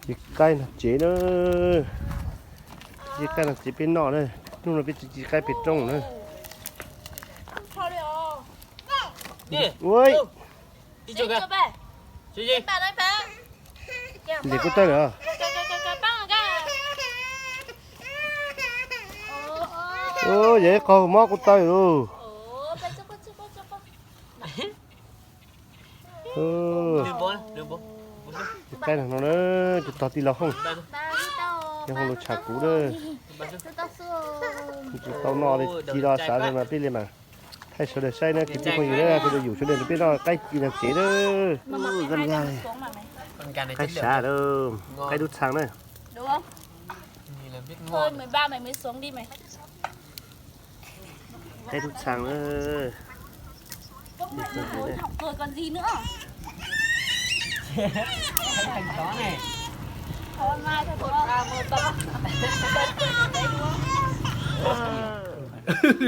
Ci qaib nrog tsev na. Ci qaib nrog tsev peb noj na. Hnub no peb tsis ci qaib pem roob na. Ua, ntes kuj tawg lawm. Yog ib qho mob kuj tawg lawm. Qaib no na, tus tog tij laug Hoob, yog Hoob lus tsham kuv na. Tsis tau noj li, ci los xav mas peb li mas thaij sawv daws saib na, kwv tij phooj ywg na, sawv daws yum sawv daws rau peb noj qaib ci nrog tsev na. Qaib sav, qaib dub txhaa na. Qaib dub txhaa na.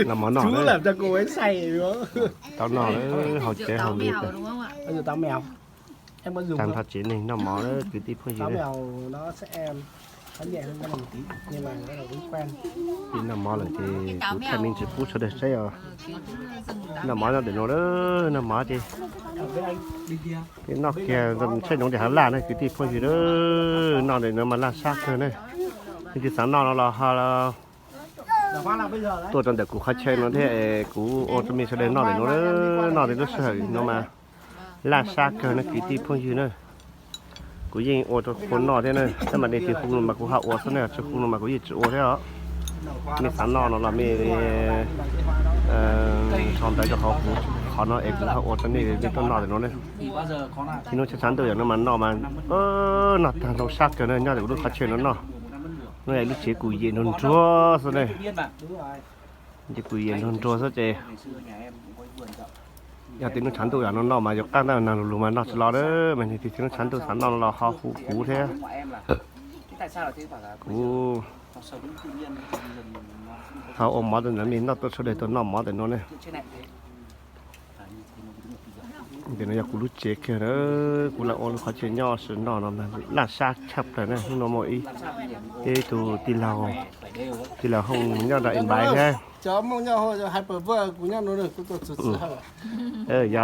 Los mov noj, tau noj, haus tsev haus li. Tag nrho tsev neeg noj mov na kwv tij phooj ywg na. Peb noj mov lawm ces kuv thaij me ntsis pub sawv daws saib os. Noj mov nyob ntawm no na, noj mov ces peb noj kiag ntshai noov tias hav laj na kwv tij phooj ywg na. Noj ntawm no mas laj sab kawg na. Leej twg xav noj no los ho tuaj rau ntawm kuv qhov chaw no thiab es kuv ua rau mej sawv daws noj ntawm no na. Noj ntawm lub sij hawm no mas laj sab kawg na kwv tij phooj ywg na. Kuv yeej ua rau qhua noj thiab na, tab mas nej twb hu no mas kuv ho ua xwb na, tsis hu no mas kuv yeej tsis ua thiab os. Mej xav noj no los mej sau ntawv rau hauv kuv qhov no es kuv ho ua rau nej, nej tuaj noj ntawm no na. Txij hnub tshav ntuj yam no mas noj mas noj tag zoo sab kawg na, nyob rau kuv lub qhov chaw no noj. No yog lub tsev kuv yem nruag nruag xwb na. Ces kuv yem nruag nruag xwb ces yog txij hnub tshav ntuj yam no noj mas yuav qab ntau, nag lug lug mas noj tsis los na. Mas txij hnub tshav ntuj xav noj los ho hu kuv thiab. Kuv ho ua mov rau nej noj, tuaj sawv daws tuaj noj mov ntawm no ne. Ntawm no yog kuv lub tsev kiag na, kuv lam ua lub qhov chaw nyob ua si noj no mas laj sab tshaj plaws na. Hnub no muaj ib, ib tug tij laug, tij laug Hoob nyob rau Inbais thiab. Yog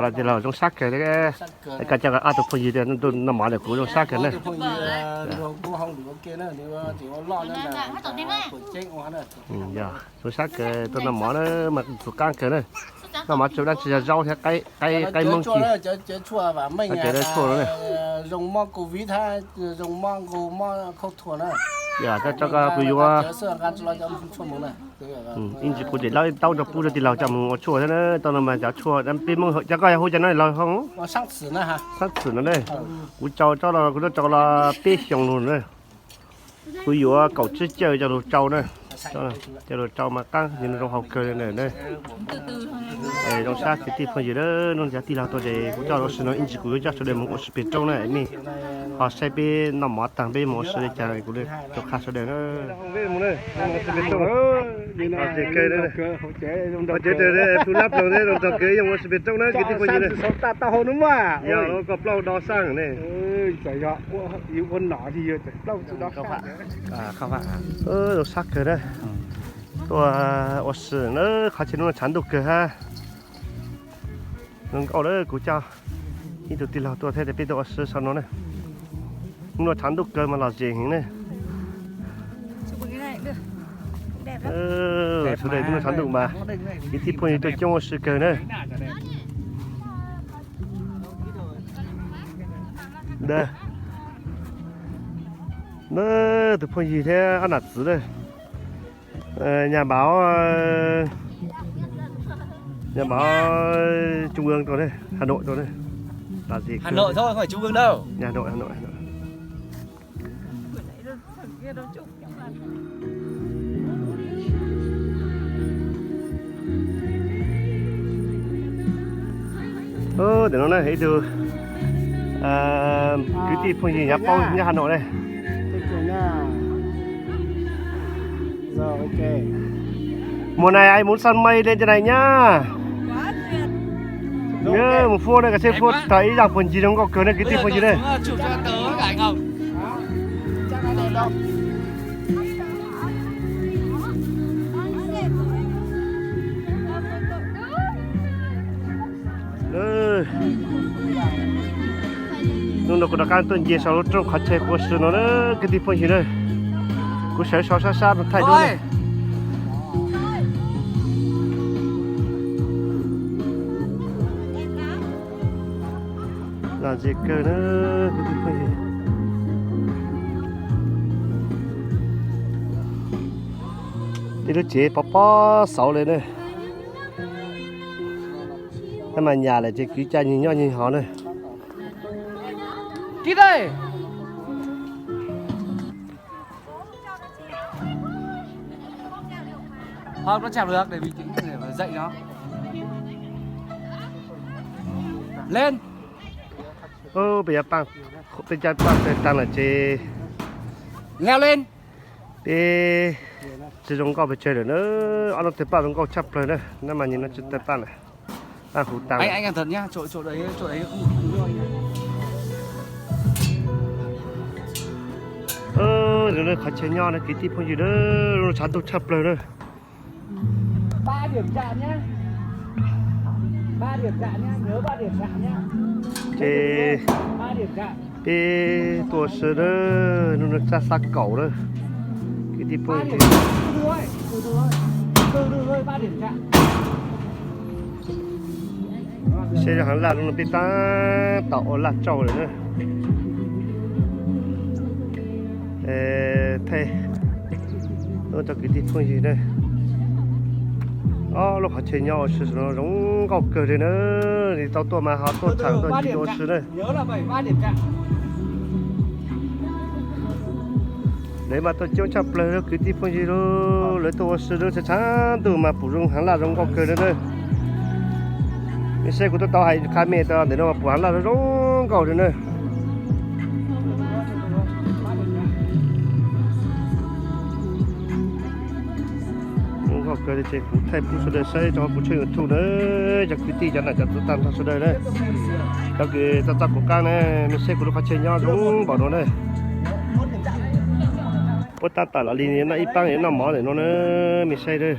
los tij laug zoo sab kawg thiab. Koj coj ob tug phooj ywg noj mov ntawm kuv zoo sab kawg na. Yog, zoo sab kawg tuaj noj mov na, mas txhua qaab kawg na. Noj mov tsuas dab tsi yog zaub thiab qaib, qaib moob ci. Cov tshuaj no ne. Yog, koj tso koj kuv yuav. Ib ntsis kuv tseem laub taub rau pub rau tij laug coj mus ua tshuaj thiab na. Tau no mas cov tshuaj peb Hmoob cov koj yog hu cov no los Hoob? Xaab xwm no ne. Kuv tsau tsob no kuv twb tsau los peb xyoos lug na. Kuv yuav kaum tsib caug coj lug tsau na. Coj lug tsau mas qaab zoo haus kawg li na. Zoo sab kwv tij phooj ywg na, hnub no cov tij laug tuaj ces kuv coj ua si no, ib ntsis kuv yuav coj sawv daws mus ua si pem roob na. Nej ho saib peb noj mov taag peb mus ua si li cas kuv rov qha sawv daws na. Peb mus ua si pem roob. Peb mus ua si pem roob na kwv tij phooj ywg na. Yog koj plaub do saab ne. Zoo sab kawg na. Tuaj ua si na, qhov chaw no tshav ntuj kawg hab. Zoo nkauj lawm, kuv coj ib tug tij laug tuaj thiab ces peb tuaj ua si sau no na. Hnub no tshav ntuj kawg mas lom zem heev ne. Sawv daws hnub no tshav ntuj mas kwv tij phooj ywg tuaj coob ua si kawg na. Tus phooj ywg thiab ob nam txwv na. Nhà báo, nhà báo Trung ương rau ne, Hà Nội rau ne. Hà Nội thôi, không phải Trung ương đâu. Nhà Hà Nội, Hà Nội, Hà Nội. Ntawm no ne ib tug kwv tij phooj ywg nyav paub nyob Hà Nội ne. Mùa này anh muốn săn mây lên trên này nhá. Nhớ một phút nữa, cái xe phút thời ý rằng quần gì trong cậu cười nên cái tin quần gì đây. Hnub no kuv rov qab tuaj nce saum lub roob qhov chaw kuv ua si no na, kwv tij phooj ywg na. Kuv sawv sau sab sab no thaij duab na. Lom zem kawg na, kwv tij phooj ywg. Ib lub tsev pov pob xauv li na. Tab mas nyam lawm ces kwv cai nyeg nyob nyeg hov na. Peb cov paj tawg tag lawm ces peb tsis zoo nkauj pes tsawg lawm na. Ob lub tawg paj zoo nkauj tshaj plaws na, tab mas nyem no tsis tawg paj lawm. Paj huv tas lawm. Zoo li qhov chaw nyob na kwv tij phooj ywg na, zoo tshav ntuj tshaj plaws na. Ces peb tuaj ua si na, hnub no xya xab kaum na, kwv tij phooj ywg. Saib zoo heev laj no peb tab tom ua laj tsauj lawm na. Thaij rau kwv tij phooj ywg na. Ob lub qhov chaw nyob ua si no zoo nkauj kawg li na. Tsis tau tuaj mas ho tuaj txhawm tuaj ncig ua si na. Lawv mas tuaj coob tshaj plaws kwv tij phooj ywg lauj, lawv tuaj ua si lub tshav tshav ntuj mas pum zoo heev laj zoo nkauj kawg li na. Nej saib kuv twb tau hais qha me tas ntawm no mas pum heev laj zoo nkauj li na. Zoo nkauj kawg li ces kuv thaij pub sawv daws saib rau kuv tshooj YouTube na, cov kwv tij cov nam cov txiv tag nrho sawv daws na. Cov kws tau txog kuv qab na, mej saib kuv lub qhov chaw nyob zoo npaum no na. Puab tab tom los li noj ib paab noj mov ntawm no na, mej saib na.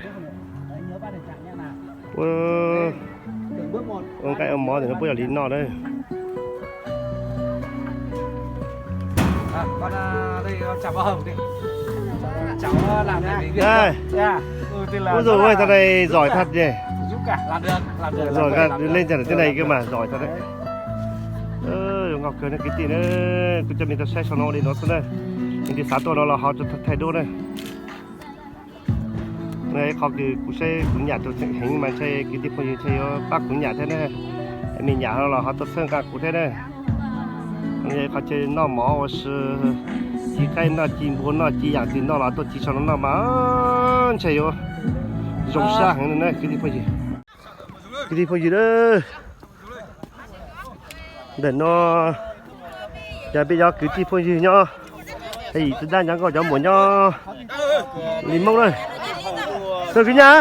Puab ua nqaij ua mov ntawm no puab yog li noj na. Ub, zoo ua tau na, zom tag ne. Zom leej tag tim no mas zom tag na. Zoo nkauj kawg na kwv tij na, kuv coj mej tuaj saib sau no li no xwb na. Mej tig xav tuaj no los ho thaij duab na. Qhov kws kuv saib kuv nyam tus tseem heev mas ntshe kwv tij phooj ywg ntshe yuav pab kuv nyam thiab na. Mej nyam no los ho tuaj txhawb nqa kuv thiab na. Qhov chaw noj mov ua si, ci qaib noj ci npua noj ci yaam twg noj los tuaj ci sau no noj mas ntshe yuav zoo sab heev na kwv tij phooj ywg. Kwv tij phooj ywg na, ntawm no yog peb cov kwv tij phooj ywg nyob, yim txiv dab cov nkauj cov muam nyob li Moob na. Txawj kwv nyam,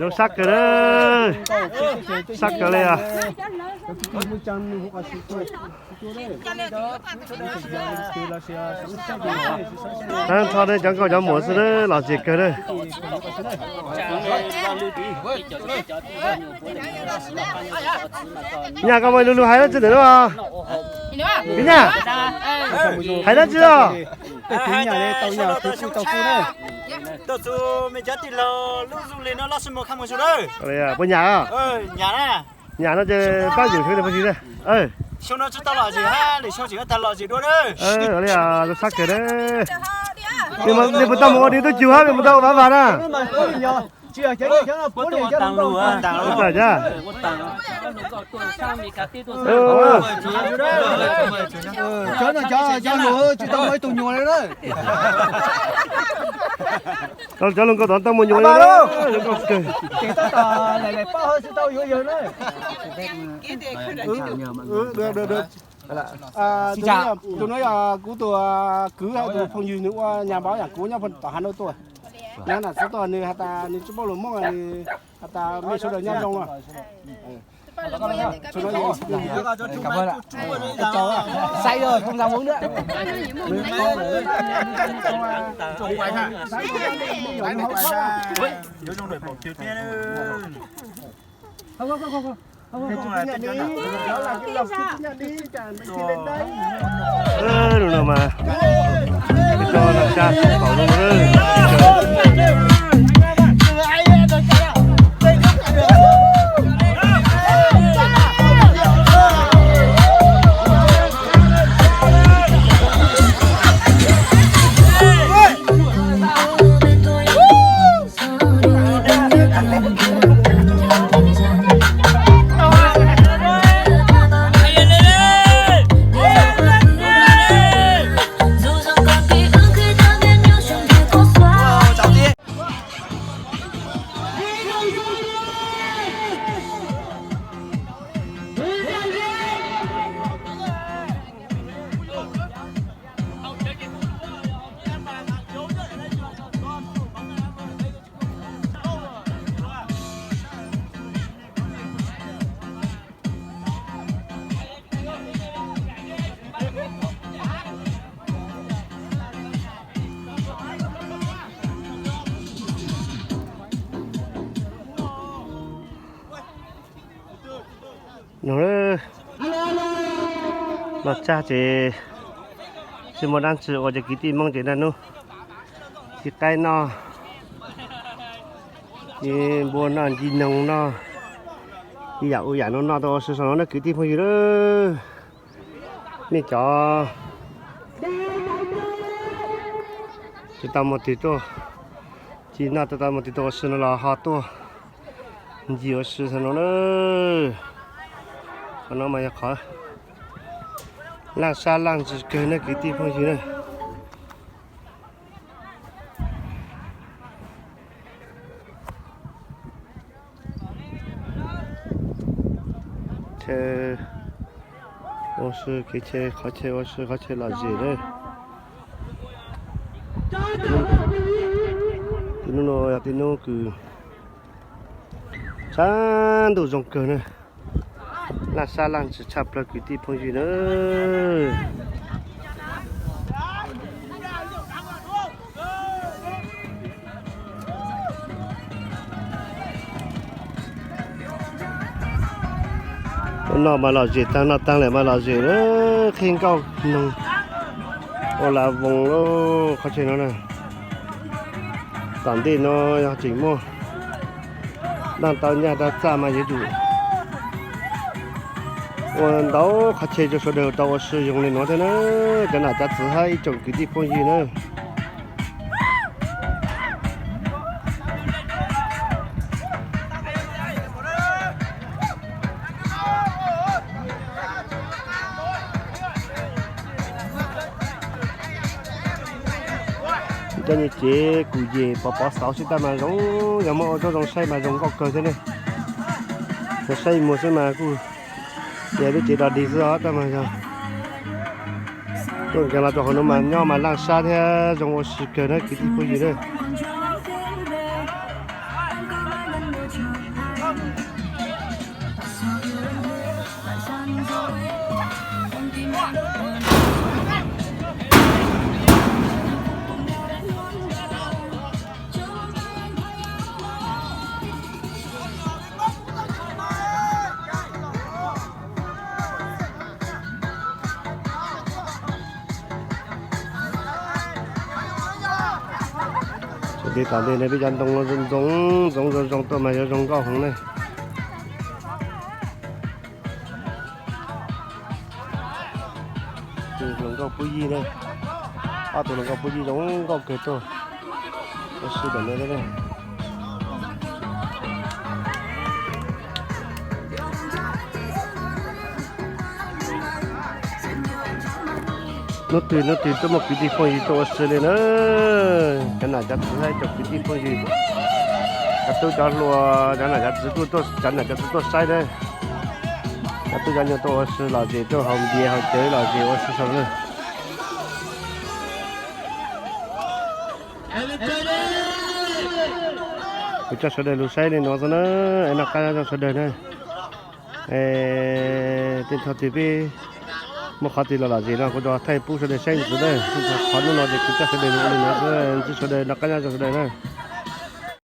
zoo sab kawg na, sab kawg li os. Tag nrho cov nkauj cov muam xwb na, lom zem kawg na. Nyam, koj muaj lus lus hais dlaab tsi ntawm no? Kwv nyam, hais dlaab tsi os? Puas nyam? Nyam no ces paab yum xyoo no tsis tau lom zem, lwm xyoo tseem tau lom zem dua. Zoo sab kawg na. Mej puas tau mus ua dib tub cug hab, mej puas tau ua vav vav na? Cov hluas nkauj tom tau muaj nyuam li na. Tus no yog kuv tus kwv, tus phooj ywg nws ua nyam npaum yam kuv nyob tom Hav Nau tuaj. Nyob nram txog tuaj nws has tas nws tsis paub lus Moob, nws has tas mej sawv daws nyob zoo no. Cảm ơn ạ. Sai rồi, không dám uống nữa. Hnub no mas, hnub no mas, Nug, los txog ces tsis muaj dab tsi ua ces kwv tij Hmoob ces noj nub, ci qaib noj, ci npua noj, nci noog noj, ci yam ub yam no noj tau ua si saum no na kwv tij phooj ywg na. Nej cov tsis tau muaj tus tuaj, ci noj tsis tau muaj tus tuaj ua si no los ho tuaj ncig ua si saum no na. Qhov no mas yog qhov laj sab laj ntsws kawg na kwv tij phooj ywg na. Chaw ua si kev chaw, qhov chaw ua si qhov chaw lom zem na. Hnub no yog ib hnub kws tshav ntuj zoo kawg na. Laj sab laj ntsws tshaj plaws kwv tij phooj ywg na. Ua noj mas lom zem tag, noj tag lawm mas lom zem, qhib nkauj noog ua lav voos lauj qhov chaw no na. Tom ntej no yog tseem muaj daj tau nyaj daj txaj mas yuav tsum ua ntau qhov chaw rau sawv daws tau ua si zoo li no thiab na. Cov nam cov txwv hab ib tsoom kwv tij phooj ywg na. Cov nyuag cev kuv yem pov pov xauv xwb tab mas zoo, yog muaj ua tsob zoo saib mas zoo nkauj kawg thiab ne. Yog saib muag xwb mas kuj yog lub cev dog dig xwb os tab mas yog tuaj nkees los rau qhov no mas nyob mas laj sab thiab zoo ua si kawg na kwv tij phooj ywg na. Tsis ntev tom ntej no peb cov ntoo ntxoov ntxoov zoo zoo tuaj mas yuav zoo nkauj heev ne. Hluas nkauj pub yij ne, ob tug hluas nkauj pub yij zoo nkauj kawg tuaj ua si ntawm no thiab ne. Hnub twg hnub twg tuaj muaj kwv tij phooj ywg tuaj ua si li na. Cov nam cov txwv hab ib tsoom kwv tij phooj ywg, cov tub cov hluas, cov nam cov txwv kuj tuaj, cov nam cov txwv tuaj saib na. Cov tub cov nyuag tuaj ua si lom zem, tuaj haus npias haus cawv lom zem ua si saum na. Kuv coj sawv daws lug saib li no xwb na, es noj qab nyob zoo sawv daws na. Es tej thaum twg peb muaj qhov twg los lom zem no kuv rov thaij pub sawv daws saib ntxiv na. Qhov hnub no ces kuv coj sawv daws ua li no xwb, ntsib sawv daws noj qab nyob zoo sawv daws na.